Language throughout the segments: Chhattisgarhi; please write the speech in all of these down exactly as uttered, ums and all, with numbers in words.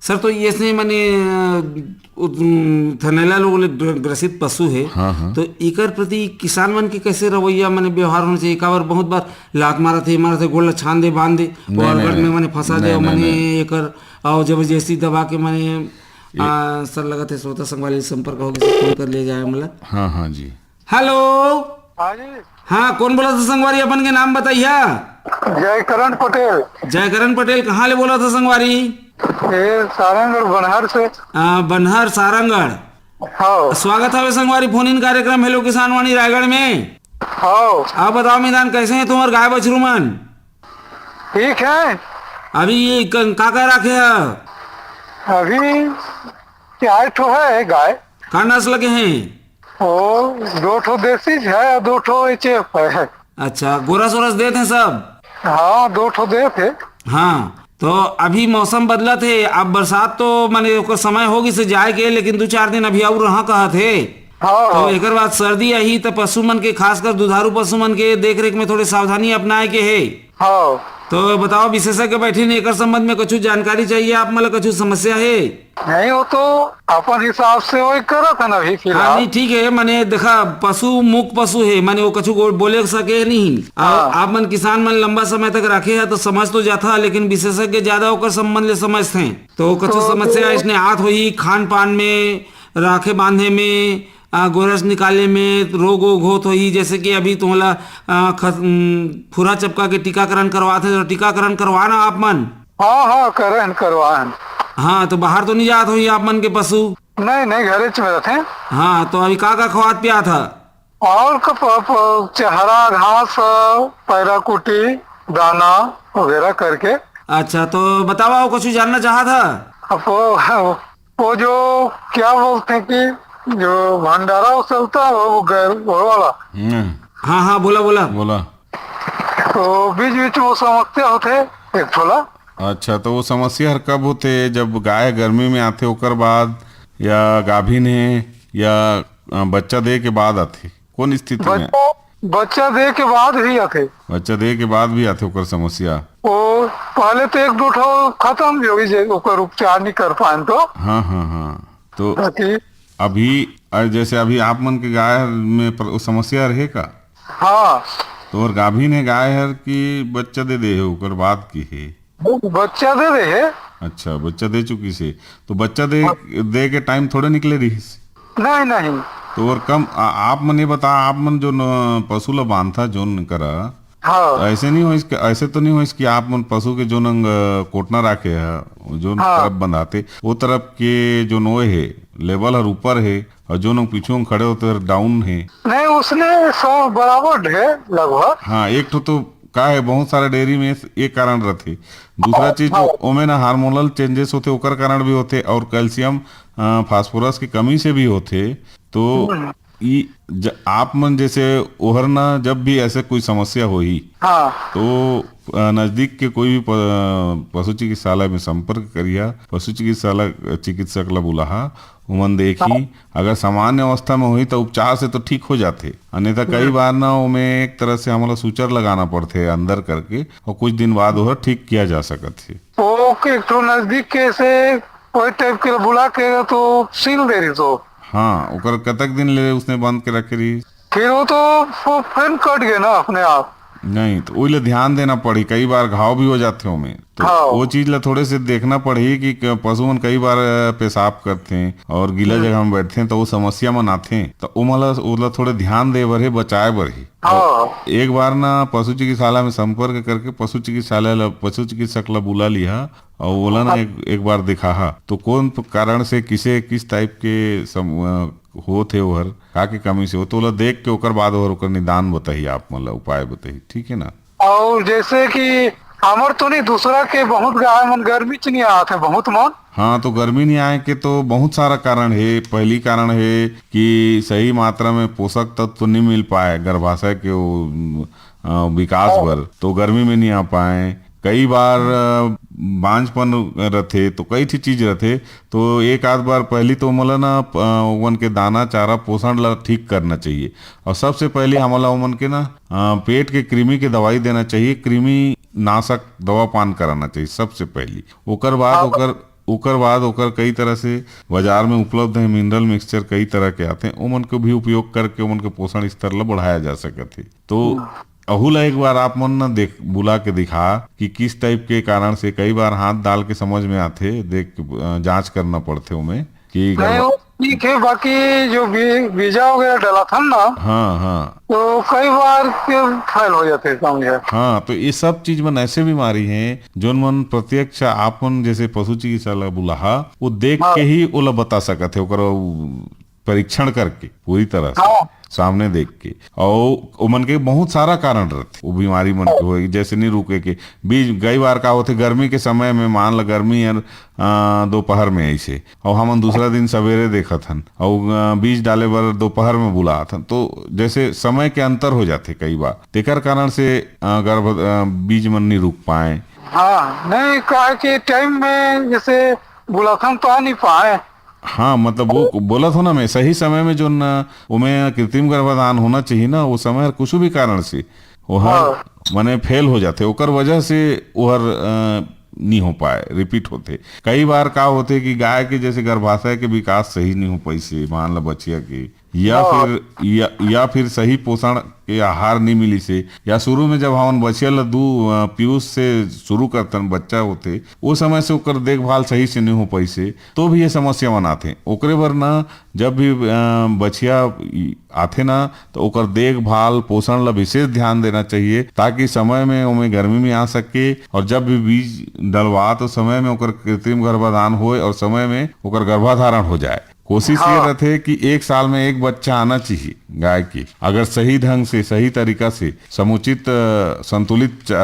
सर, तो ये से माने, अ, उत-, उम, थनैला रोग ले ग्र-, ग्रसित पशु हे, हाँ, हाँ। तो एकर प्रति किसान मन के कैसे रवैया, माने व्यवहार होना चाहिए? काबर बहुत बार लात मारत हे, मारत हे, गोड़ ला छान दे, बांध दे, नहीं, और नहीं, गट में नहीं। माने फंसा दे, नहीं, नहीं, माने नहीं। एकर, और जबरदस्ती दबा के माने, ये आ, सर, लगत हे श्रोता संगवारी संपर्क होगी, से फोन कर ले जाए हमला। हाँ, हाँ जी। हेलो। हाँ जी। हाँ, कौन बोला था संगवारी? अपन के नाम बताइया। जयकरण पटेल। जयकरण पटेल, कहाँ ले बोला था संगवारी? ये सारंगढ़ बनहर से। आ, बनहर, सारंगढ़। हाँ। स्वागत हवे संगवारी फोन इन कार्यक्रम हेलो किसान वाणी रायगढ़ में। हाँ। आप बताओ मैदान, कैसे हैं तुम्हारे गाय बछरू मन? ठीक है। अभी ये क-, का का रखे है? अभी चार ठो है गाय। का नस्ल के हैं? ओ, दो ठो देसी है और दो ठो एच एफ है। अच्छा, गोरस वोरस देत हैं सब? हाँ, दो ठो देत है। हाँ, तो अभी मौसम बदलत है, अब बरसात तो माने ओकर समय हो गिस हे जाए के, लेकिन दू चार दिन अभी और रहा कहत हे। हाँ, तो हाँ। एकर बाद सर्दी आही, तो पशु मन के, खासकर दुधारू पशु मन के देख रेख में थोड़े सावधानी अपनाए के हे। हाँ। तो बताओ, विशेषज्ञ बैठे ने, एकर संबंध में कुछ जानकारी चाहिए आप मन ला, कुछ समस्या है? नहीं, वो तो अपन हिसाब से वही करत है ना अभी हाँ, फिलहाल। नहीं, ठीक है, माने देखा, पशु मूक पशु है, माने वो कुछ गो-, बोले सके नहीं। और हाँ। आप मन किसान मन लंबा समय तक रखे हैं तो समझ तो जाता, लेकिन विशेषज्ञ ज्यादा ओकर संबंध ले समझते हैं, तो कुछ तो, समस्या तो इसने आत होही खान पान में, राखे बांधे में, आ, गोरस निकाले में रोग वोग होत होही, जैसे कि अभी तुम्हाला, आ, खस-, उम, खुरा चपका के टीकाकरण करवात है, तो टीकाकरण करवाना आप मन। हाँ, हाँ, करे हन, करवाए हन। हाँ, तो बाहर तो नहीं जात होही आप मन के पशु? नहीं, नहीं, घरे च में रहते हैं। हाँ, तो अभी का का खवात पियात है? और का प-, प-, चहरा, घास, पैरा कुटी, दाना वगैरह करके। अच्छा, तो बतावा, वो कुछ जानना चाहत है? अब वो, वो जो क्या बोलते हैं कि जो भंडारा वो चलता है, वो गैर, वो वाला। हम्म। हाँ, हाँ, बोला, बोला। बोला। तो बीच बीच में वो समस्या होते एक थोड़ा। अच्छा, तो वो समस्या हर कब होते? जब गाय गर्मी में आथे, ओकर बाद, या गाभिन है, या, अ, बच्चा दे के बाद आथे? कौन स्थिति में? बच्चा, बच्चा दे के बाद भी आथे। बच्चा दे के बाद भी आथे ओकर समस्या? वो पहले तो एक दो ठो खत्म भी होगी, जे ओकर उपचार नहीं कर पाए तो। हाँ, हाँ, हाँ। तो बाकी अभी, अ, जैसे अभी आप मन के गाय में प्र-, समस्या रहे का? हाँ। तो और गाभिन है गाय हर कि बच्चा दे दे है, ओकर बाद की है? बच्चा दे दे है। अच्छा, बच्चा दे चुकी से। तो बच्चा दे, हाँ। दे के टाइम थोड़े निकले रहिस? नहीं, नहीं। तो और कम, आ-, आप मन ये बता, आप मन जो न, पशु ला बांधता जोन करा, हाँ। तो ऐसे नहीं होइस कि, ऐसे तो नहीं होइस कि आप मन पशु के जोन अंग कोटना राखे है, जोन हाँ। तरफ बंधाते, वो तरफ के जोन वो है, लेवल हर ऊपर है, और जोन अंग पीछू अंग खड़े होते हर डाउन है। नहीं, उसने सब बराबर है लगभग। हाँ, एक ठो तो का है, बहुत सारे डेयरी में ये कारण रहते। दूसरा चीज, हाँ। ओमे ना हार्मोनल चेंजेस होते, ओकर कारण भी होते, और कैल्शियम, अ, फास्फोरस की कमी से भी होते। तो हम्म। ई ज-, आप मन जैसे ओहर ना, जब भी ऐसे कोई समस्या होही, हाँ। तो, अ, नजदीक के कोई भी प-, पशु चिकित्सालय में संपर्क करिहा। पशु चिकित्सालय, चिकित्सक ला बुलाहा, उमन देखही। हाँ। अगर सामान्य अवस्था में होही, तो उपचार से तो ठीक हो जाथे, अन्यथा कई हम्म। बार ना ओमे एक तरह से हमला सुचर लगाना पड़थे अंदर करके, और कुछ दिन बाद ओहर ठीक किया जा सकत हे। वो एक ठो नजदीक के से कोई टाइप के बुला के तो सील दे रही तो। हाँ, ओकर कतक दिन ले उसने बांध के रखे रही? फिर वो तो, वो फिर कट गए ना अपने आप। नहीं, तो ओइला ध्यान देना पड़ी, कई बार घाव भी हो जाथे ओमे। तो हाँ। वो चीज ला थोड़े से देखना पड़ही कि क-, पशु मन कई बार, अ, पेशाब करथे और गीला हम्म। जगह में बैठथे, तो वो समस्या मन आथे, तो ओमन ला, ओला थोड़े ध्यान दे बर हे, बचाए बर हे। हाँ। एक बार ना पशु चिकित्सालय में संपर्क करके पशु चिकित्सालय ला, पशु चिकित्सक ला बुला लिहा और ओला ना हाँ। एक, एक बार दिखाहा, तो कौन प-, कारण से किसे, किस टाइप के सम-, अ, होत हे ओहर, का के कमी से होत, ओला देख के ओकर बाद ओहर ओकर निदान बताही, आप मन ला उपाय बताही, ठीक है ना? और जैसे कि हमर तो नहीं, दूसरा के बहुत गाय मन गर्मी च नहीं आत है, बहुत मन। हाँ, तो गर्मी नहीं आए के तो बहुत सारा कारण है। पहली कारण है कि सही मात्रा में पोषक तत्व तो नहीं मिल पाए गर्भाशय के वो, अ, विकास हाँ। बर, तो गर्मी में नहीं आ पाए। कई बार, अ, बांझपन रथे, तो कई ठी चीज रथे। तो एक आध बार पहली तो मोला ना, अ, ओमन के दाना, चारा, पोषण ला ठीक करना चाहिए। और सबसे पहले हमला ओमन के ना, अ, पेट के कृमि के दवाई देना चाहिए, कृमि नाशक दवा पान कराना चाहिए सबसे पहली। ओकर बाद हाँ। ओकर ओकर बाद ओकर कई तरह से बाजार में उपलब्ध है मिनरल मिक्सचर, कई तरह के आते हैं, ओमन के भी उपयोग करके ओमन के पोषण स्तर ला बढ़ाया जा सकत है। तो अहू ला एक बार आप मन न देख, बुला के दिखा कि किस टाइप के कारण से, कई बार हाथ डाल के समझ में आथे, देख, अ, जांच करना पड़थे ओमे कि नहीं, गड़बड़ वो ठीक है, बाकी जो बी-, बीजा वगैरह डलाथन ना, हाँ, हाँ। तो कई बार फेल हो जाथे, समझे। हाँ, तो ये सब चीज मन ऐसे बीमारी हैं, जोन मन प्रत्यक्ष आप मन जैसे पशु चिकित्सा ला बुलाहा, वो देख हाँ। के ही ओला बता सकत है, ओकर परीक्षण करके पूरी तरह से हाँ। सामने देख के। और ओमन के बहुत सारा कारण रहथे, वो बीमारी मन के होए, जैसे नहीं रुके के। बीज कई बार का होथे, गर्मी के समय में, मान ल गर्मी हर, अ, दोपहर में ऐसे, और हमन दूसरा दिन सवेरे देखत हन, और, अ, बीज डाले बर दोपहर में बुलात हन, तो जैसे समय के अंतर हो जाथे कई बार, तेकर कारण से, अ, गर्भ, अ, बीज मन नहीं रुक पाए। हाँ, नहीं, काहे कि टाइम में जैसे बुलाथन तो आ नहीं पाए। हाँ, मतलब वो बोलत हो ना मैं, सही समय में जो न, ओमे कृत्रिम गर्भाधान होना चाहिए ना, वो समय हर कुछ भी कारण से वो हर हाँ। माने फेल हो जाथे, ओकर वजह से वो हर, अ, नहीं हो पाए, रिपीट होथे। कई बार का होथे कि गाय के जैसे गर्भाशय के विकास सही नहीं हो पाइसे, मान ला बछिया के, या हाँ। फिर, या, या फिर सही पोषण के आहार नहीं मिली से, या शुरू में जब हमन बछिया ला दू, अ, पीयूष से शुरू करतन, बच्चा होथे, वो समय से ओकर देखभाल सही से नहीं हो पाइसे, तो भी ये समस्या मन आथे। ओकरे बर ना, जब भी, अ, बछिया ई आथे ना, तो ओकर देखभाल, पोषण ला विशेष ध्यान देना चाहिए, ताकि समय में ओमे गर्मी में आ सके, और जब भी बीज डलवा, तो समय में ओकर कृत्रिम गर्भाधान होए और समय में ओकर गर्भाधारण हो जाए। कोशिश ये हाँ। रहथे कि एक साल में एक बच्चा आना चाहिए गाय के। अगर सही ढंग से, सही तरीका से समुचित, अ, संतुलित, अ,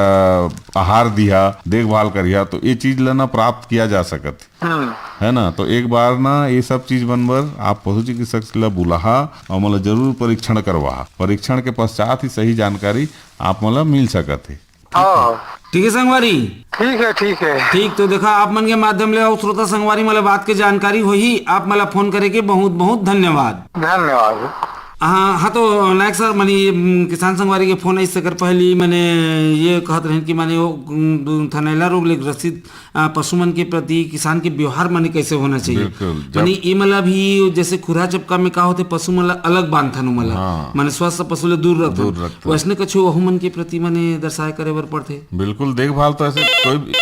आहार दिया, देखभाल करिया, तो ये चीज ला ना प्राप्त किया जा सकत है। हम्म। है ना? तो एक बार ना ये सब चीज मन बर आप पशु चिकित्सक ला बुलाहा और मतलब जरूर परीक्षण करवाहा। परीक्षण के पश्चात ही सही जानकारी आप मतलब मिल सकत है। हाँ। ठीक है संगवारी। ठीक है, ठीक है। ठीक, तो देखा, आप मन के माध्यम ले अउ श्रोता संगवारी मन ला बात के जानकारी होही। आप मन ला फोन करे के बहुत बहुत धन्यवाद। धन्यवाद। हाँ, हाँ, तो नायक सर, माने, उम, किसान संगवारी के फोन आइस, तेकर पहली माने ये कहत रहेन कि माने वो, उम, थनैला रोग ले ग्रसित, अ, पशु मन के प्रति, किसान के व्यवहार माने कैसे होना चाहिए। बिल्कुल, जब माने ये मन ला भी जैसे खुरहा चपका में का होथे, पशु मन ला अलग बांधथन, ओमन ला हाँ। माने स्वस्थ पशु ले दूर रखथन। दूर रखथन। वैसने कछु वहू मन के प्रति माने दर्शाए करे बर पड़थे। बिल्कुल, देखभाल तो ऐसे कोई भी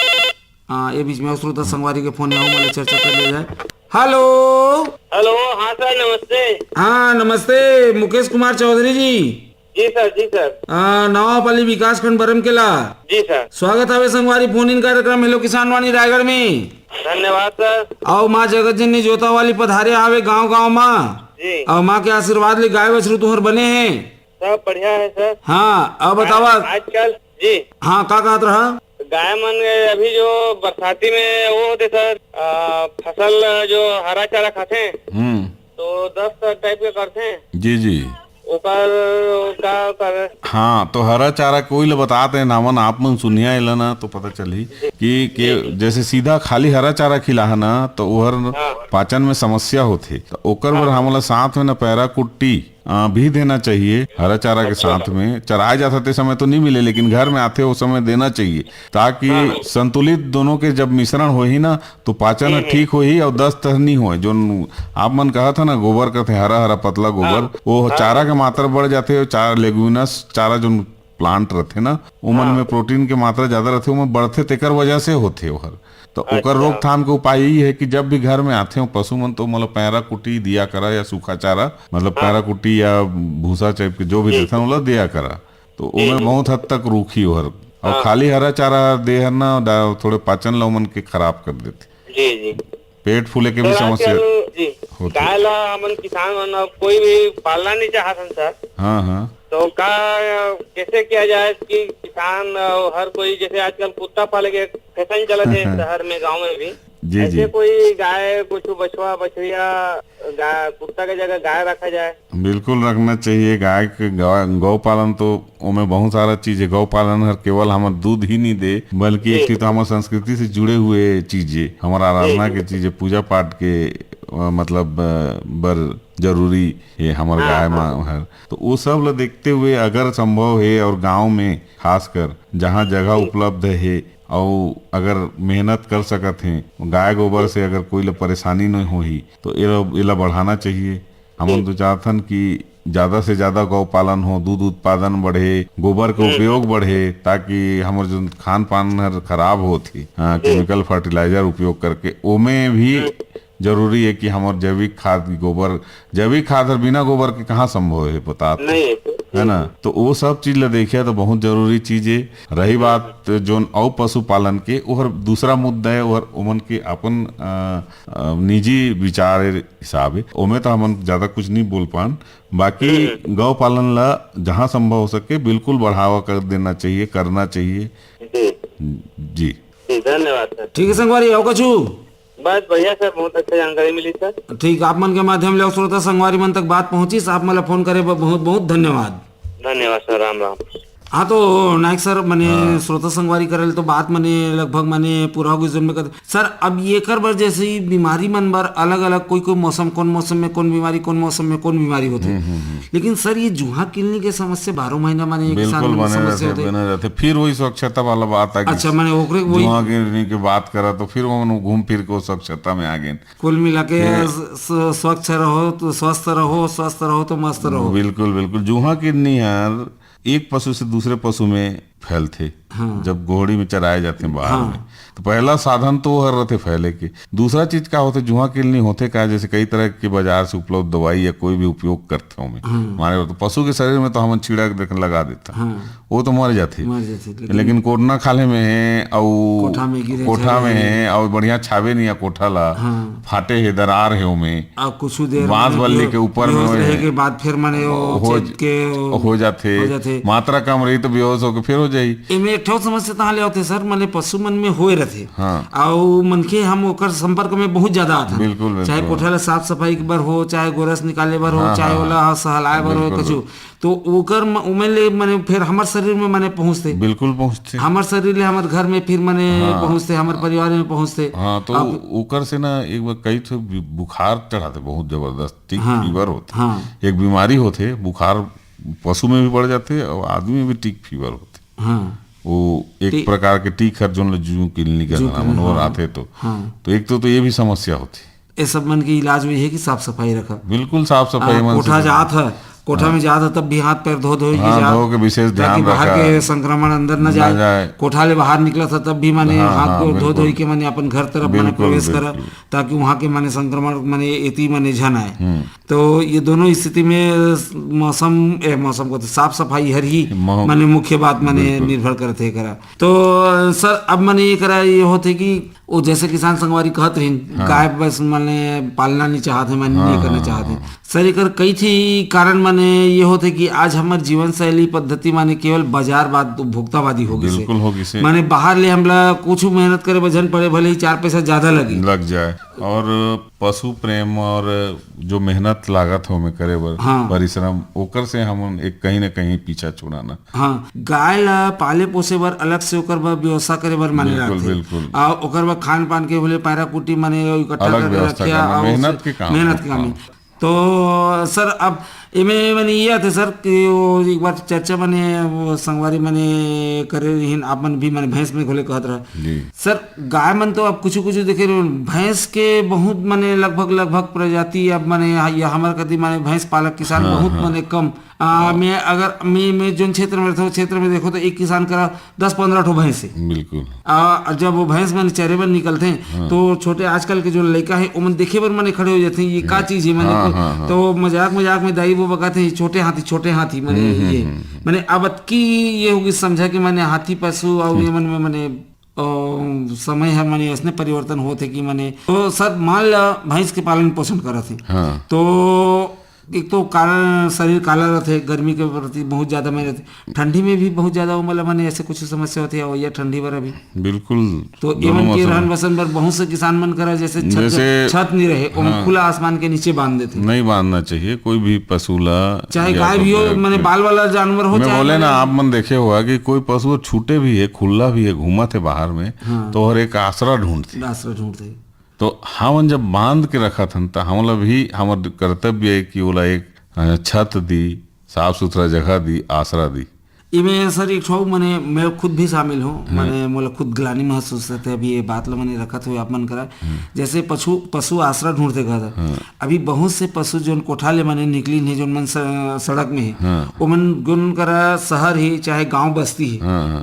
हाँ, ये बीच में श्रोता संगवारी के फोन है, ओमन ले चर्चा कर लिया जाए। हेलो। हेलो, हाँ सर, नमस्ते। हाँ, नमस्ते, मुकेश कुमार चौधरी जी। जी सर, जी सर। आ, नवापाली विकासखंड बरमकेला। जी सर। स्वागत हवे संगवारी फोन इन कार्यक्रम हेलो किसान वाणी रायगढ़ में। धन्यवाद सर। अउ माँ जगत जननी जोता वाली पधारे हवे गांव गांव मा। जी। अउ माँ के आशीर्वाद ले गाय बछरू तुहर बने हैं। सब बढ़िया है सर। हाँ, अब बतावा। आ-, आजकल, जी। हाँ, का कहत रहा? गाय मन के अभी जो बरसाती में वो होथे सर, आ, फसल जो हरा चारा खाथे, हम्म। तो दस्त टाइप के करथे। जी, जी। ओकर का करे? हाँ, तो हरा चारा कोई ले बतात हे, नामन आप मन सुनिया एला ना, तो पता चलही कि, कि जी, जी। जैसे सीधा खाली हरा चारा खिलाहा ना, तो ओहर हाँ। पाचन में समस्या होथे। तो ओकर बर हाँ। हमला साथ में ना पैरा कुट्टी, आ, भी देना चाहिए हरा चारा के अच्छा। साथ में। चराए जाथे ते समय तो नहीं मिले, लेकिन घर में आथे वो समय देना चाहिए, ताकि हाँ, हाँ। संतुलित दोनों के जब मिश्रण होही ना, तो पाचन ह हम्म, हम्म। ठीक होही और दस्त ह नहीं होए। जो आप मन कहा था ना, गोबर कहते, हरा हरा पतला गोबर, हाँ। वो हाँ। चारा के मात्रा बढ़ जाथे। चारा, लेगुमिनस चारा जो प्लांट रहथे ना, ओमन हाँ। में प्रोटीन के मात्रा ज्यादा रहथे, ओमन बढ़थे, तेकर वजह से होथे ओहर। तो ओकर अच्छा। रोकथाम के उपाय यही है कि जब भी घर में आथे हो पशु मन, तो मतलब पैरा कुटी दिया करा या सूखा चारा, मतलब हाँ। पैरा कुटी या भूसा टाइप के जो भी जी। देथन, ओला दिया करा। तो जी, ओमे जी। बहुत हद तक रूखी ओहर। और हाँ। खाली हरा चारा दे हर ना, दा-, थोड़े पाचन ला ओमन के खराब कर देथे। जी, जी। पेट फूले के भी सर, समस्या आजकल जी, होथे। गाय ला हमन किसान मन अब कोई भी पालना नहीं चाहत हन सर। हाँ, हाँ। तो का, कैसे किया जाए कि किसान, अ, हर कोई, जैसे आजकल कुत्ता पाले के फैशन चलत है शहर में, गांव में भी, जी, ऐसे जी। कोई गाय, कुछ बछवा, बछड़िया, गा-, कुत्ता के जगह गाय रखा जाए? बिल्कुल रखना चाहिए। गाय के गौ, गौ पालन तो ओमे बहुत सारा चीज है। गौ पालन हर केवल हमर दूध ही नहीं दे, बल्कि जी। एक ठे तो हमर संस्कृति से जुड़े हुए चीज है, हमर आराधना जी, जी। के चीज है, पूजा पाठ के, अ, मतलब, अ, बर जरूरी है हमर हाँ, गाय हाँ। मा हर। तो वो सब ला देखते हुए अगर संभव है और गांव में खासकर जहाँ जगह जी। उपलब्ध है अउ अगर मेहनत कर सकत हे, गाय गोबर से अगर कोई ला परेशानी नहीं होही, तो एला, एला बढ़ाना चाहिए। हमन तो चाहथन कि ज्यादा से ज्यादा गौ पालन हो, दूध उत्पादन बढ़े, गोबर के उपयोग बढ़े, ताकि हमर जो खान पान हर खराब होत ही, हाँ, केमिकल फर्टिलाइजर उपयोग करके, ओमे भी जरूरी है कि हमर जैविक खाद, गोबर, जैविक खाद हर बिना गोबर के कहाँ संभव है, बतात नहीं है, है ना? तो वो सब चीज ला देखिया तो बहुत जरूरी चीज है। रही बात जोन अउ पशुपालन के, ओहर दूसरा मुद्दा है, ओहर ओमन के अपन, अ, अ, निजी विचार है, हिसाब है, ओमे तो हमन ज्यादा कुछ नहीं बोल पान। बाकी गौ पालन ला जहाँ संभव हो सके बिल्कुल बढ़ावा कर देना चाहिए, करना चाहिए। जी। जी। जी, धन्यवाद सर। ठीक है संगवारी, आओ कछु। बस बढ़िया सर, बहुत अच्छा जानकारी मिली सर। ठीक, आप मन के माध्यम ले अउ श्रोता संगवारी मन तक बात पहुंचिस, आप मन ला फोन करे बर बहुत बहुत धन्यवाद। धन्यवाद सर, राम राम। हाँ तो नायक सर, मने हाँ। श्रोता संगवारी करल तो बात मने लगभग मने पूरा हो गई जोन में कर। सर, अब ये कर बर जैसे ही बीमारी मन बर अलग-अलग, कोई-कोई मौसम, कौन मौसम में कौन बीमारी, कौन मौसम में कौन बीमारी होथे। हम्म, हम्म, हम्म। लेकिन सर, ये जुहा किलनी के समस्या बारह महीना माने एक किसान बिल्कुल मन के बने समस्या रहथे, होथे। बने रहथे। फिर वही स्वच्छता वाला बात आ गई। अच्छा, माने ओकरे वही जुहा किलनी के बात करा तो फिर वो घूम फिर के वो स्वच्छता में आ गए। कुल मिला के ये स-, स-, स्वच्छ रहो तो स्वस्थ रहो, स्वस्थ रहो तो मस्त रहो। बिल्कुल, बिल्कुल। जुहा किलनी यार एक पशु से दूसरे पशु में फैलथे। हाँ। जब घोड़ी में चराए जाथे बाहर हाँ। में, तो पहला साधन तो वो हर रथे फैले के। दूसरा चीज का होथे, जुहा किलनी होथे का, जैसे कई तरह के बाजार से उपलब्ध दवाई या कोई भी उपयोग करथे ओमे। हाँ। माने तो पशु के शरीर में तो हमन छीड़ा के देख लगा देथन। हाँ। वो तो मर जाथे। मर जाथे, लेकिन लेकिन कोटना खाल्हे में है, अउ कोठा में गिरे, कोठा में है, अउ बढ़िया छावे नहीं है कोठा ला, हाँ। फाटे है, दरार है ओमे। आ, कुछ देर बांस माने बल्ली बेहोश, के ऊपर में बेहोश होए रहे हैं। के बाद फिर माने वो हो, छेद के वो हो जाथे। हो जाथे। मात्रा कम रही तो बेहोश होके फिर हो जाई। एमे एक ठो समस्या तहाँ ले होथे सर, माने पशु मन में होए रथे। हाँ। अउ मनखे हम ओकर संपर्क में बहुत ज्यादा आथन। बिल्कुल, चाहे बिल्कुल। कोठा ला साफ सफाई के बर हो, चाहे गोरस निकाले बर हो, हाँ, चाहे हाँ, ओला हाँ। सहलाए बर हो, बिल्कुल, कछु। बिल्कुल। तो ओकर म-, ओमे ले माने फिर हमर शरीर में माने पहुंचथे। बिल्कुल पहुंचथे। हमर शरीर ले हमर घर में फिर माने हाँ। पहुंचथे, हमर परिवार में पहुंचथे। हाँ, तो अब ओकर से ना एक बार कई ठो बु-, बुखार चढ़ाथे बहुत जबरदस्त, टिक हाँ, फीवर होथे। हाँ। एक बीमारी होथे, बुखार पशु में भी बढ़ जाथे और आदमी में भी टिक फीवर होथे। हाँ। वो एक टिक प्रकार के टिक हर जोन ल जूं किलनी के जूं नाम किलनी, और हाँ। आथे तो। हाँ। तो एक तो, तो ये भी समस्या होथे। ये सब मन के इलाज वही है कि साफ सफाई रखा। बिल्कुल साफ सफाई आ, मन से कोठा रखा। जात है, कोठा हाँ। में जात है तब भी हाथ पैर धो धो के हाँ, जात, धो के विशेष ताकि ध्यान बाहर रखा। के संक्रमण अंदर न ना जाए। जाए। कोठा ले बाहर निकला था तब भी माने हाँ, हाथ हाँ, को धो बिल्कुल। धो के माने अपन घर तरफ माने बिल्कुल, प्रवेश करा, बिल्कुल। ताकि वहाँ के माने संक्रमण माने एती माने झन आए। हम्म। तो ये दोनों स्थिति में मौसम, ए, मौसम को तो साफ सफाई हर ही मौ-, माने मुख्य बात माने बिल्कुल। निर्भर करते करा। तो सर, अब माने ये करा ये होथे कि वो जैसे किसान संगवारी कहत रहिन, हाँ। गाय बस माने पालना नहीं चाहत है, माने हाँ, नहीं करना हाँ, चाहत है। हाँ। सर, एकर कई ठी कारण माने ये होथे कि आज हमर जीवन शैली पद्धति माने केवल बाजारवाद, उपभोक्तावादी हो गिस हे। बिल्कुल हो गिस हे। माने बाहर ले हमला कुछ मेहनत करे बर झन पड़े, भले ही चार पैसा ज्यादा लगे। लग जाए। और पशु प्रेम और जो मेहनत लागत हे ओमे करे बर, हाँ। परिश्रम, ओकर से हमन एक कहीं ना कहीं पीछा छुड़ाना। हाँ, गाय ला पाले पोसे बर अलग से ओकर बर व्यवस्था करे बर माने बिल्कुल, रहिथे। बिल्कुल। आ ओकर बर खान पान के होले पैरा कुटी माने इकट्ठा अलग करके व्यवस्था रखिया, करना, आ मेहनत ओसे के काम मेहनत है, के काम हाँ। है। तो सर, अब एमे माने ये आथे सर कि वो एक बार चर्चा माने वो संगवारी माने करे रहिन, आप मन भी माने भैंस में घोले कहत रहा। जी। सर, गाय मन तो अब कुछ कुछ देखे रहे, भैंस के बहुत माने लगभग, लगभग प्रजाति अब माने या हमर कति माने भैंस पालक किसान हाँ, बहुत हाँ। माने कम। आ, हाँ। मैं अगर मैं, मैं जोन क्षेत्र में रहता हूँ, क्षेत्र में देखो तो एक किसान करा दस पन्द्रह ठो भैंस हे। बिल्कुल। आ, जब वो भैंस माने चरे बर निकलथे, हाँ। तो छोटे आजकल के जो लइका हे, ओमन देखे बर माने खड़े हो जाथे, ये का हम्म। चीज हे माने हाँ, को-, हाँ, हाँ। तो मजाक, मजाक में दाई वो बकाथे, "ये छोटे हाथी, छोटे हाथी," माने हम्म, ये। हम्म, हम्म। माने अब अतकी ये होगी समझा कि माने हाथी पशु अउ हम्म। ये मन में माने, अ, समय हे माने ऐसने परिवर्तन होत हे कि माने, तो सर मान ला भैंस के पालन पोषण करत हे। हाँ। तो एक तो कारण शरीर काला रहथे, गर्मी के प्रति बहुत ज्यादा में रहथे, ठंडी में भी बहुत ज्यादा ओमन ला माने ऐसे कुछ समस्या होथे, अवइया ठंडी बर अभी। बिल्कुल, तो दोनों एमन के मौसम रहन में। बसन बर बहुत से किसान मन करा जैसे छत, जैसे छत नहीं रहे, ओमन हाँ। खुला आसमान के नीचे बांध देथे। नहीं बांधना चाहिए कोई भी पशु ला चाहे या गाय भी हो, या माने बाल वाला जानवर हो, मैं चाहे बोले ना, माने आप मन देखे होगा कि कोई पशु छूटे भी है, खुला भी है, घूमत है बाहर में, हाँ। तो हर एक आसरा ढूंढथे। आसरा ढूंढथे। तो हमन जब बांध के रखत हन, त हमला भी हमर कर्तव्य है कि ओला एक, अ, छत दी, साफ सुथरा जगह दी, आसरा दी। इमे सर एक ठो मने मैं खुद भी शामिल हूँ। मने मोला खुद ग्लानी महसूस होथे अभी ये बात ला मने रखत हुए आप मन करा। जैसे पशु पशु आसरा ढूंढथे कहत। अभी बहुत से पशु जोन कोठा ले मने निकलिन हे, जोन मन स- सड़क में हे, ओमन जोन करा शहर हे चाहे गांव बस्ती हे,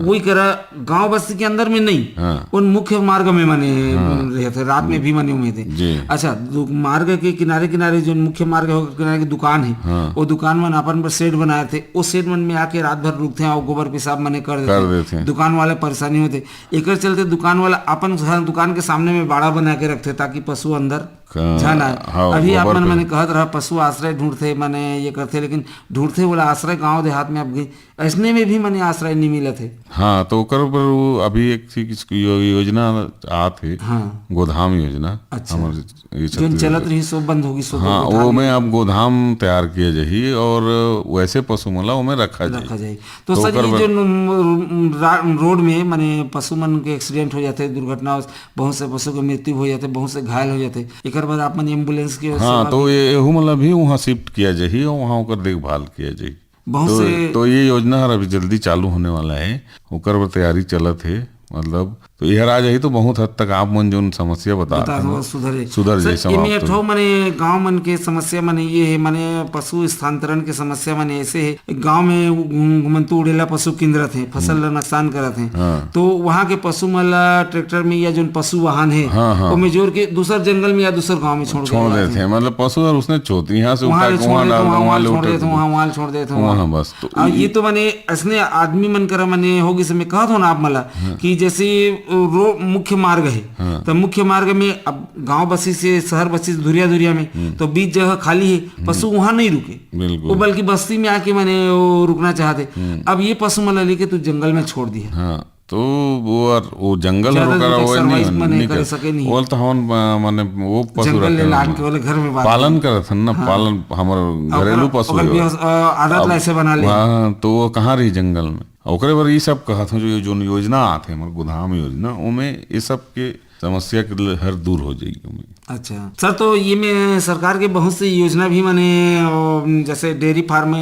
वही करा गांव बस्ती के अंदर में नहीं, उन मुख्य मार्ग में मने रहथे, रात में भी मने उमे थे। अच्छा, मार्ग के किनारे किनारे जोन मुख्य मार्ग हे, किनारे के दुकान हे, वो दुकान मन अपन बर शेड बनाए थे, वो शेड मन में आके रात भर रुकथे और गोबर पेशाब मने कर देथे। दुकान वाला परेशानी होथे, एकर चलते दुकान वाला अपन घर दुकान के सामने में बाड़ा बना के रखथे ताकि पशु अंदर झन आए। अभी आप मन मने कहत रहा पशु आश्रय ढूंढथे, मने ये करथे, लेकिन ढूंढथे वाला आश्रय गांव देहात में अब गई, ऐसने में भी मने आश्रय नहीं मिलत हे। हाँ, तो ओकर ऊपर वो अभी एक चीज यो-, योजना आत हे, हाँ। गोधाम योजना। अच्छा। हमर ये जोन छत्तीसगढ़ चलत के। रही सो बंद होगी, सो हाँ, गोधाम वो में योजना। अब गोधाम तैयार किया जाही और वैसे पशु मन ला ओमे रखा जाही। रखा जाही। तो तो सर, ओकर ये बर जो न-, रा-, रोड में मने पशु मन के एक्सीडेंट हो जाथे, दुर्घटना, बहुत से पशु के मृत्यु हो जाथे, बहुत से घायल हो जाथे, एकर बाद आप मन एम्बुलेंस के हाँ, सेवा तो भी ये, एहू मन ला भी वहाँ शिफ्ट किया जाही और वहाँ ओकर देखभाल किया जाही। बहुत तो, से तो ये योजना हर अभी जल्दी चालू होने वाला है, ओकर बर तैयारी चलत है। मतलब, तो ये हर आ जाही तो बहुत हद तक आप मन जोन समस्या बता बता दो, सुधरे। सुधर सर, जाही, एमे समाप्त एक हो ठो जाही। मने गांव मन के समस्या मने ये है, मने पशु स्थानांतरण के समस्या मने ऐसे है, गांव में घूम-, घूमंतू उड़ेला पशु किंदरत है, फसल ला नुकसान करत है, हाँ। तो वहाँ के पशु मन ला ट्रैक्टर में या जोन पशु वाहन है, हाँ, हाँ। ओमे जोर के दूसर जंगल में या दूसर गांव में छोड़ छोड़ देवत देथे है। हैं, मतलब पशु हर उसने छोड़, यहाँ से वहाँ उठा ले के छोड़ वहाँ देथे, डाल दो, वहाँ वहाँ ले छोड़ उठा देथे, दो। वहाँ, वहाँ ले छोड़ देथे, वहाँ। वहाँ बस, तो आ, ये ये तो मने ऐसने आदमी मन करा मने होगी से मैं कहत हूँ ना आप मला हाँ। कि जैसे रो-, मुख्य मार्ग है, हाँ। तो मुख्ख्य मार्ग में अब गांव बसी से शहर बसी से दुरिया दुरिया में, हम्म। तो बीच जगह खाली है, हम्म। पशु वहाँ नहीं रुके, बिल्कुल। वो बल्कि बस्ती में आके मने वो रुकना चाहते। हम्म। अब ये पशु मन ला लेके तू जंगल में छोड़ दिया। हाँ, तो वो और वो जंगल ज्यादा होकर दिन तक वो नहीं, survive मने नहीं कर कर, सके नहीं। वो तो हमन, अ, मने वो पशु जंगल ले रखे लान हैं। के वाले घर में बांध पालन दिए। करत हन ना, हाँ। पालन हमर और घरेलू ओकर, पशु ओकर है। व्यवस-, अ, आदत अब, ला ऐसे बना ले। हाँ, तो वो कहाँ रही जंगल में? ओकरे बर ई सब कहत हूँ, जो, जो योजना आथे, हमर गोधाम योजना, ओमे ये सब के समस्या के ल-, हर दूर हो जाएगी ओमे। अच्छा सर, तो ये में सरकार के बहुत सी योजना भी मने, ओ, जैसे डेयरी फार्म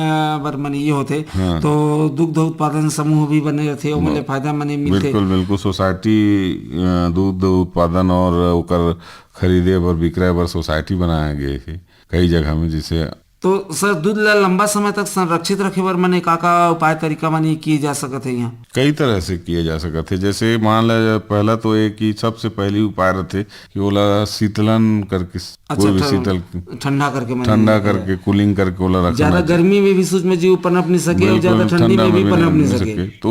बर मने ये होथे, हाँ। तो दुग्ध उत्पादन समूह भी बने रहथे, ओमे ले ब-, फायदा मने मिलथे। बिल्कुल, बिल्कुल। सोसाइटी, अ, दूध उत्पादन और ओकर खरीदे बर, विक्रय बर सोसाइटी बनाया गए हे कई जगह में, जैसे तो सर, दूध ला लंबा समय तक संरक्षित रखे बर मने का-का उपाय तरीका मने किए जा सकत हे यहाँ? कई तरह से किए जा सकत हे। जैसे मान ले, पहला तो ये कि सबसे पहली उपाय रहथे कि ओला शीतलन करके स-, अच्छा, कोई भी ठं-, शीतल ठंडा करके मने ठंडा रखे। करके, कूलिंग करके ओला रखना ज्यादा चाहिए। गर्मी में भी सूच में जीव पनप नहीं सके और ज्यादा बिल्कुल, ठंडी ठंडा में में भी भी पनप नहीं नहीं सके। सके। तो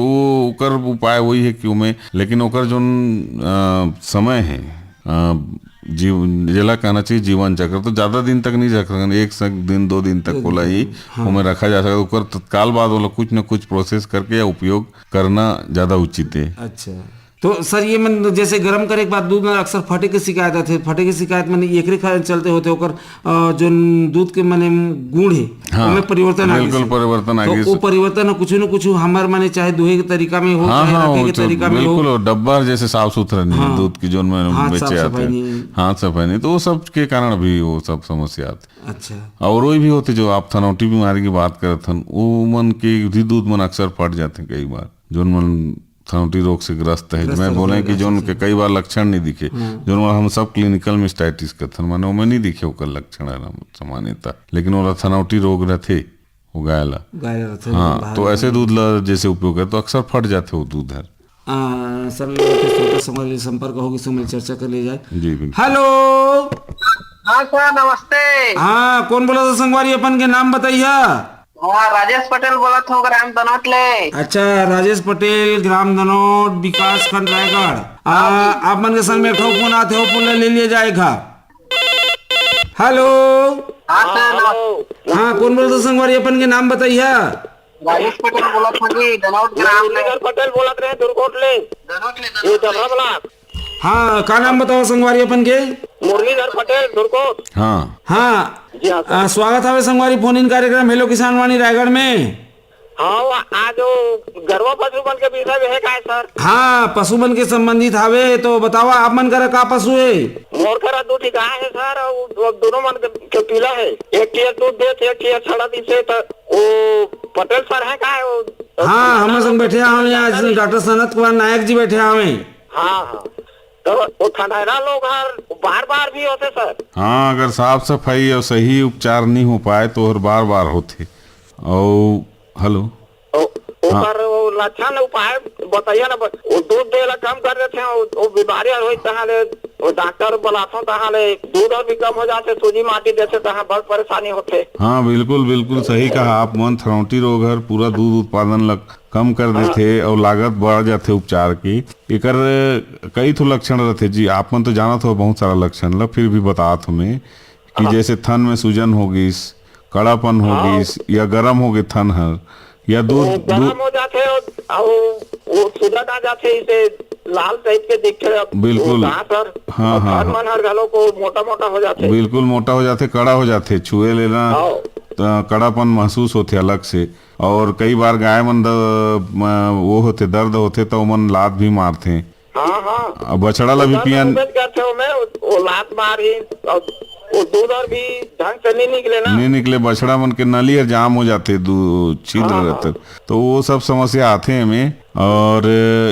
ओकर उपाय वही है कि ओमे, लेकिन ओकर जोन, अ, समय है, अ, जीव-, जेला कहना चाहिए जीवन चक्र, तो ज्यादा दिन तक नहीं रख सकन, एक से दिन, दो दिन तक दो ओला दिन, ही हाँ। ओमे रखा जा सकता। ओकर तत्काल बाद ओला कुछ न कुछ प्रोसेस करके या उपयोग करना ज्यादा उचित है। अच्छा, तो सर, ये मन जैसे गरम करे के बाद दूध में अक्सर फटे के शिकायत आथे, फटे के शिकायत मने एकरे कारण चलते होथे, ओकर, अ, जोन दूध के मने गुण है, हाँ, ओमे परिवर्तन आ बिल्कुल गइसे। परिवर्तन आ तो गइसे। वो परिवर्तन ह कुछ न कुछ हमर मने चाहे दुहे के तरीका में हो, हाँ, चाहे हाँ, रखे वो के तो तरीका में हो। बिल्कुल, वो डब्बा जैसे साफ सुथरा नहीं है, हाँ। दूध की जोन में हाथ साफ बेचे आते सफाई हैं। नहीं है। हाथ सफाई नहीं, तो वो सब के कारण भी वो सब समस्या आती है। अच्छा। और वही भी होते जो आप थनौटी बीमारी की बात करत हन, वो मन के भी दूध मन अक्सर फट जाते हैं कई बार, जोन मन थनौटी रोग से ग्रस्त है। ग्रस्त मैं है, बोले कि ग्रस्त जोन है। के कई बार लक्षण नहीं दिखे, हाँ। जोन मन हम सब क्लिनिकल मेस्टाइटिस करथन, माने ओमे नहीं दिखे ओकर लक्षण है ना, सामान्यतः, लेकिन ओला थनौटी रोग रहथे, वो गाय ला। गाय ला रहथे, हाँ, बाहर तो ऐसे निकल दूध ला जैसे उपयोग है तो अक्सर फट जाथे वो दूध हर। आ, सर, ये तो श्रोता संग ले संपर्क होगी, संग ले चर्चा कर ले जाए। जी, बिल्कुल। हेलो। हाँ सर, नमस्ते। हाँ, कौन बोला था संगवारी, अपन के नाम बताइया? हाँ, राजेश पटेल बोलत हूँ, ग्राम दनौत ले। अच्छा, राजेश पटेल, ग्राम दनौत, विकासखंड रायगढ़। आ, हाँ जी। आप मन के संग में एक ठो फोन आते हो, फोन ले लिया जाएगा। हेलो। हाँ सर, नमस्ते। हाँ, कौन बोलत हो संगवारी, अपन के नाम बताइया। राजेश पटेल बोलत हूँ जी, दनौत ग्राम ले। मुरलीधर पटेल बोलत रहे, धुरकोट ले। दनौत ले, ये दनौत ले। डबरा ब्लॉक। हाँ, का नाम बताओ संगवारी अपन के? मुरलीधर पटेल, धुरकोट। हाँ। हाँ। जी हाँ, सर। आ, स्वागत हवे संगवारी फोन इन कार्यक्रम हेलो किसान वाणी रायगढ़ में। हाँ, वो आज वो गरवा पशु मन के विषय में है का, सर? हाँ, पशु मन के संबंधित हवे, तो बतावा, आप मन करा का पशु है? मोर करा दो ठी गाय है, सर, और दो-, दोनों मन के, के पीला है। एक ठी दूध देत, एक ठी छड़ा दिसे, तो वो पटेल सर है का, वो तो हाँ, हमर संग बैठे हवे आज डॉक्टर सनत कुमार नायक जी बैठे हवे। हाँ, हाँ। तो वो थनैला लोग हर बार बार भी होथे सर। हाँ, अगर साफ सफाई और सही उपचार नहीं हो पाए तो हर बार बार होथे। और हेलो। ओ, हाँ। ओकर वो लक्षण उपाय बताइए ना, बस वो दूध देला कम कर देथे, वो, वो बीमारी हर होई तहाँ ले, वो डॉक्टर बुलाथों तहाँ ले दूध और भी कम हो जाथे, सूजी माटी देथे तहाँ बहुत परेशानी होथे। हाँ, बिल्कुल, बिल्कुल सही कहा आप मन। थनौटी रोग हर पूरा दूध उत्पादन ला कम कर देथे और लागत बढ़ जाथे उपचार के। एकर कई ठो लक्षण रथे जी, आप मन तो जानत हो बहुत सारा लक्षण ला, फिर भी बतात हो मैं कि हाँ। जैसे थन में सूजन हो गिस, कड़ापन हो हाँ। गिस या गरम हो गे थन हर, या दूध वो गरम दूध हो जाथे और, और वो सूजन आ जाथे, इसे लाल टाइप के दिखथे। अब बिल्कुल। वो घास हर हाँ, और हाँ, थन हाँ। मन हर घलो को मोटा मोटा हो जाथे। बिल्कुल मोटा हो जाथे, कड़ा हो जाथे, छुए लेना हाँ। त कड़ापन महसूस होथे अलग से। और कई बार गाय मन द, म, वो होथे, दर्द होथे तो ओमन लात भी मारथे। हाँ, हाँ। अब बछड़ा ला भी पियन। उबेच करथे ओमे, वो लात मारही, और वो दूध और भी ढंग से नहीं निकले ना। नहीं निकले, बछड़ा मन के नली हर जाम हो जाथे, दू छिद्र हाँ, रहथे। हाँ। तो वो सब समस्या आथे एमे। और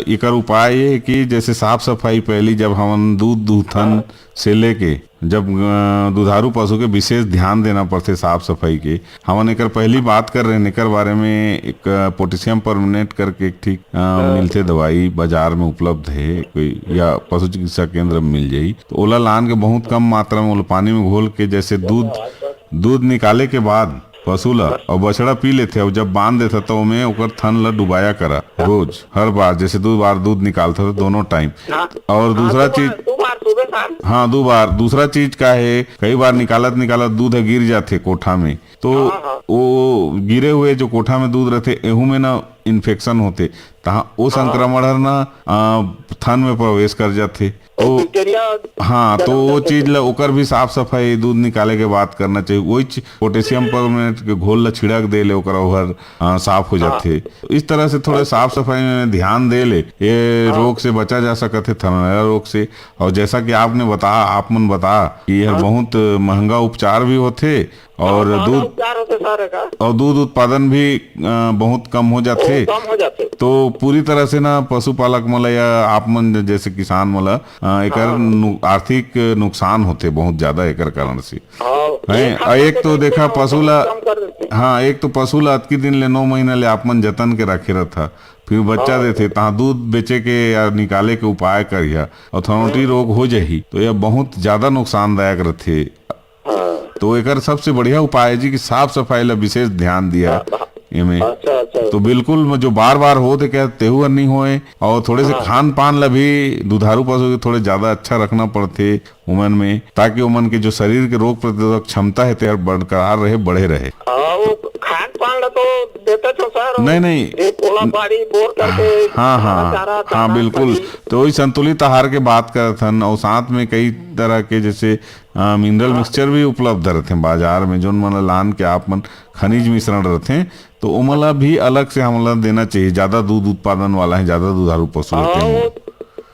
एकर उपाय ये है कि जैसे साफ सफाई पहली, जब हमन दूध दूहथन हाँ। से लेके जब अ, दुधारू पशु के विशेष ध्यान देना पड़थे साफ सफाई के। हमन एकर पहली बात कर रहे हैं, एकर बारे में एक पोटेशियम परमेनेट करके एक ठीक अ, मिलथे दवाई, बाजार में उपलब्ध है कोई, या पशु चिकित्सा केंद्र में मिल जाई। तो ओला लान के बहुत कम मात्रा में ओला पानी में घोल के जैसे दूध दूध निकाले के बाद पशु ला और बछड़ा पी लेथे और जब बांध देथे तो ओमे ओकर थन ला डुबाया करा रोज, हर बार जैसे दो बार दूध निकालथे तो दोनों टाइम। हाँ। और हाँ, दूसरा दो बार, चीज दो बार सुबह शाम। हाँ, दो बार। दूसरा चीज का है, कई बार निकालत निकालत दूध ह गिर जाथे कोठा में, तो हाँ, हाँ। वो गिरे हुए जो कोठा में दूध रहथे एहू में ना इन्फेक्शन होथे, तहाँ वो हाँ। संक्रमण हर ना आ, थन में प्रवेश कर जाथे। तो बैक्टीरिया हाँ, तो जन्म वो कर चीज सकथे। ला ओकर भी साफ सफाई दूध निकाले के बाद करना चाहिए। वही चीज पोटेशियम परमेट के घोल ला छिड़क दे ले, ओकर ओहर आ, साफ हो हाँ। जाथे। तो इस तरह से थोड़ा साफ सफाई में ध्यान दे ले, ये हाँ। रोग से बचा जा सकत है, थनैला रोग से। और जैसा कि आपने बताया, आप मन बताया कि यह हाँ। बहुत महंगा उपचार भी होथे और हाँ, दूध उपचार होथे सारे का। और दूध उत्पादन भी अ, बहुत कम हो जाथे। बहुत कम हो जाथे। तो पूरी तरह से ना पशुपालक मन ला या आप मन जैसे किसान मन ला अ, एकर हाँ। नु, आर्थिक नुकसान होथे बहुत ज्यादा एकर कारण से। हाँ, हैं? एक और एक तो देखा पशु ला, कम कर देथे। हाँ, एक तो पशु ला अतकी दिन ले नौ महीना ले आप मन जतन के रखे रहथा, फिर बच्चा हाँ। देथे, तहाँ दूध बेचे के या निकाले के उपाय करिहा, और थनौटी रोग हो जाही, तो यह बहुत ज्यादा नुकसानदायक रथे। हाँ। तो एकर सबसे बढ़िया उपाय है जी कि साफ सफाई ला विशेष ध्यान दिया हाँ, हाँ। एमे। अच्छा, अच्छा। तो बिल्कुल म-, जो बार बार होत है क्या, तेहू हर नहीं होए, और थोड़े से हाँ। खान पान ला भी दुधारू पशु के थोड़े ज्यादा अच्छा रखना पड़थे उमन में, ताकि उमन के जो शरीर के रोग प्रतिरोधक क्षमता है, तेहर बरकरार रहे, बढ़े रहे। हाँ, वो खान पान ला तो देते तो सर, नहीं, नहीं। एक ओला बाड़ी बोर करके हाँ, हाँ, चारा, हाँ, चारा, बिल्कुल। सब्जी। तो वही संतुलित आहार के बात करत हन, और साथ में कई तरह के जैसे अ, मिनरल हाँ। मिक्सचर भी उपलब्ध रथे बाजार में, जोन मन ला लान के आप मन खनिज मिश्रण रथे, तो ओमन ला भी अलग से हमन ला देना चाहिए। ज्यादा दूध उत्पादन वाला है, ज्यादा दुधारू पशु हाँ, होते हैं। वो,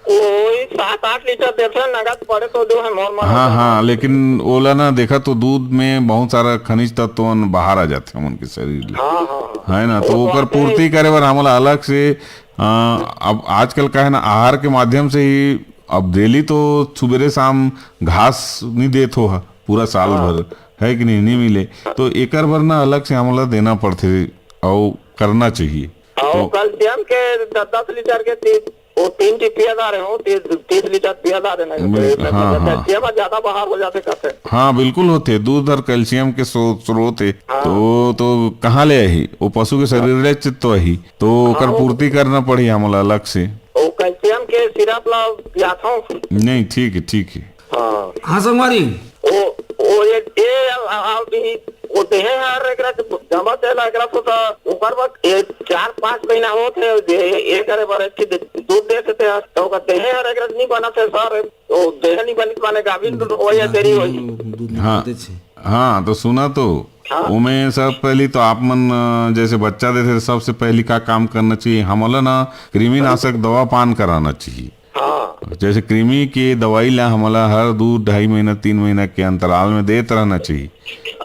वो वही सात आठ लीटर देथे, नगद पड़े तो जो है मोर मन हाँ, होता है। हाँ, लेकिन ओला ना देखा तो दूध में बहुत सारा खनिज तत्व मन बाहर आ जाथे हमन के शरीर ले। हाँ, हाँ, हाँ। है ना, तो वो ओकर बात है। पूर्ति करे बर हमन ला अलग से, अ, अब आजकल का है ना, आहार के माध्यम से ही अब डेली तो सुबेरे शाम घास नहीं देत हो ह, पूरा साल हाँ। भर, है कि नहीं, नहीं मिले। तो एकर बर ना अलग से हमला देना पड़थे, अउ करना चाहिए। अउ तो कैल्शियम के द-, दस लीटर के तीस, वो तीन ठी पिया डारे हो, तीस, तीस लीटर पिया डारे ना, तो बिल-, ये सब हाँ, में हाँ। कैल्शियम ज्यादा बाहर हो जाथे कहथे। हाँ, बिल्कुल होथे, दूध और कैल्शियम के स्रो-, स्रोत है। हाँ। तो, तो कहाँ ले आही? वो पशु के शरीर ले चित तो आही, तो ओकर हाँ, वो पूर्ति करना पड़ी हमला अलग से। वो कैल्शियम के सिरप ला पियाथों। नहीं, ठीक है, ठीक है। हाँ। हाँ, संगवारी। वो, वो ये, ये, आ, आ, भी, वो देहे हर एकरा जमा तेल एकरा तो ता, ओकर बाद ये चार पाँच महीना होत है, ये, ये करे बर एक ठे दूध दे देते हैं, तो ओकर देहे हर एकरा नहीं बनत है सर, तो देहे नहीं बनित माने गाभिन दूध होए या देरी होई। दूध हाँ। निकलते छे। हाँ, तो सुना तो, हाँ। ओमे सब पहली तो आप मन, अ, जैसे बच्चा देथे, सबसे पहली का काम करना चाहिए? हमला ना कृमिनाशक दवा पान कराना चाहिए। हाँ। जैसे कृमि के दवाई ला हमला हर दू ढाई महीना, तीन महीना के अंतराल में देत रहना चाहिए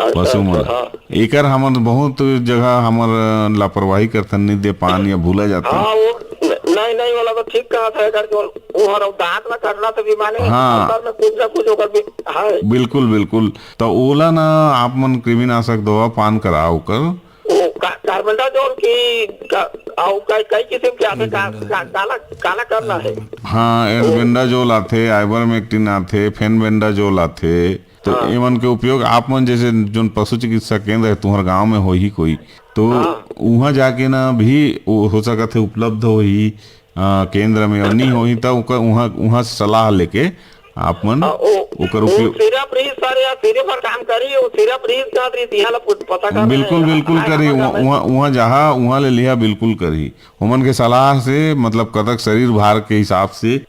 अच्छा, पशु मन। हाँ। एकर हमन बहुत जगह हमर लापरवाही करथन, नहीं दे पान या भूला जाथन। हाँ, वो न-, नहीं, नहीं, वाला तो ठीक कहा था, एकर जो वो हर दांत ला कटना तो भी माने, हाँ। अंदर में कुछ ना कुछ ओकर भी, हाँ। बिल्कुल, बिल्कुल। तो ओला ना आप मन कृमिनाशक दवा पान कराओ ओकर। वो का-, कार्बेंडाजोल की का-, अउ कई, कई किस्म के आथे, का-, का-, काला, काला करना है। हाँ, एल्बेंडाजोल आथे, आइबरमेक्टिन आथे, फेनबेंडाजोल आथे। तो हाँ। एमन के उपयोग आप मन जैसे जोन पशु चिकित्सा केंद्र है तुम्हार गांव में होही कोई, तो हाँ। उहाँ जाके ना भी वो हो सकत है उपलब्ध होही, अ, केंद्र में, और नहीं होही तो ओकर उहाँ, उहाँ से सलाह लेके आप मन हाँ, ओ, ओकर ओ उपयोग। सिरप रही सर, या सिरप पर काम करी, वो सिरप रही का रही, तिहा ला पता कर बिल्कुल, बिल्कुल करी। उहाँ, उहाँ, उहाँ जहाँ, उहाँ ले लिहा, बिल्कुल करी। ओमन के सलाह से, मतलब, कतक शरीर भार के हिसाब से, अ,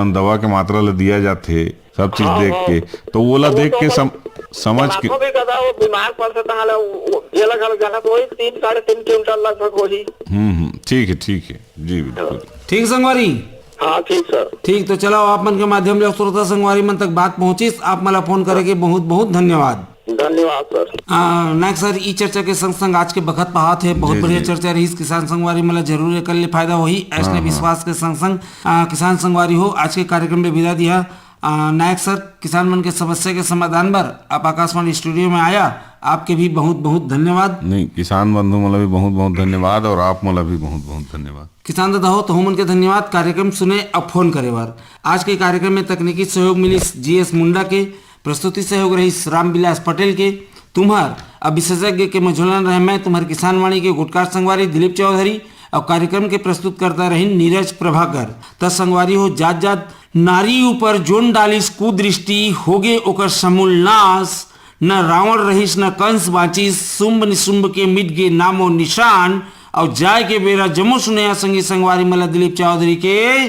दवा के मात्रा ले दिया जाथे, सब चीज हाँ, देख हाँ। के, तो ओला तो वो देख तो के अपन सम-, समझ के। बनाथो भी कदा, वो बीमार पड़ सकता है, वो, वो, ये लगा, लगा ना, तो वही तीन, साढ़े तीन क्विंटल लगभग होही। हम्म, हम्म, ठीक है, ठीक है, जी, बिल्कुल। ठीक संगवारी। हाँ, ठीक सर। ठीक, तो चलो, आप मन के माध्यम ले श्रोता संगवारी मन तक बात पहुंचिस, आप मन ला फोन करे के बहुत, बहुत धन्यवाद। धन्यवाद सर। आ, नायक सर, ई चर्चा के संग संग आज के बखत पाहत है, बहुत जी, बढ़िया जी। चर्चा रहिस। किसान संगवारी मन ला जरूर एकर ले फायदा होही, ऐसने हाँ, हाँ। विश्वास के संग संग, आ, किसान संगवारी हो, आज के कार्यक्रम में विदा दिया। आ, नायक सर, किसान मन के समस्या के समाधान बर आप आकाशवाणी स्टूडियो में आया, आपके भी बहुत बहुत धन्यवाद। नहीं, किसान बंधु मन ला भी बहुत बहुत धन्यवाद और आप मन ला भी बहुत बहुत धन्यवाद। किसान दादा हो, तहु मन के धन्यवाद कार्यक्रम सुने अउ फोन करे बर। आज के कार्यक्रम में तकनीकी सहयोग मिलिस जीएस मुंडा के, प्रस्तुति सहयोग रहिस रामविलास पटेल के। तुम्हार अब विशेषज्ञ के मझोलन रहे मैं तुम्हार किसानवाणी के गुटकार संगवारी दिलीप चौधरी, अउ कार्यक्रम के प्रस्तुतकर्ता रहिन नीरज प्रभाकर। त संगवारी हो, जात जात नारी ऊपर जोन डालिस कुदृष्टि, होगे ओकर समूल नाश। न रावण रहिस न कंस बाँचिस, शुंभ निशुंभ के मिट गे नामो निशान। अउ जाय के बेरा जम्मो सुनइया संगी संगवारी मन ला दिलीप चौधरी के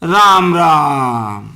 राम राम।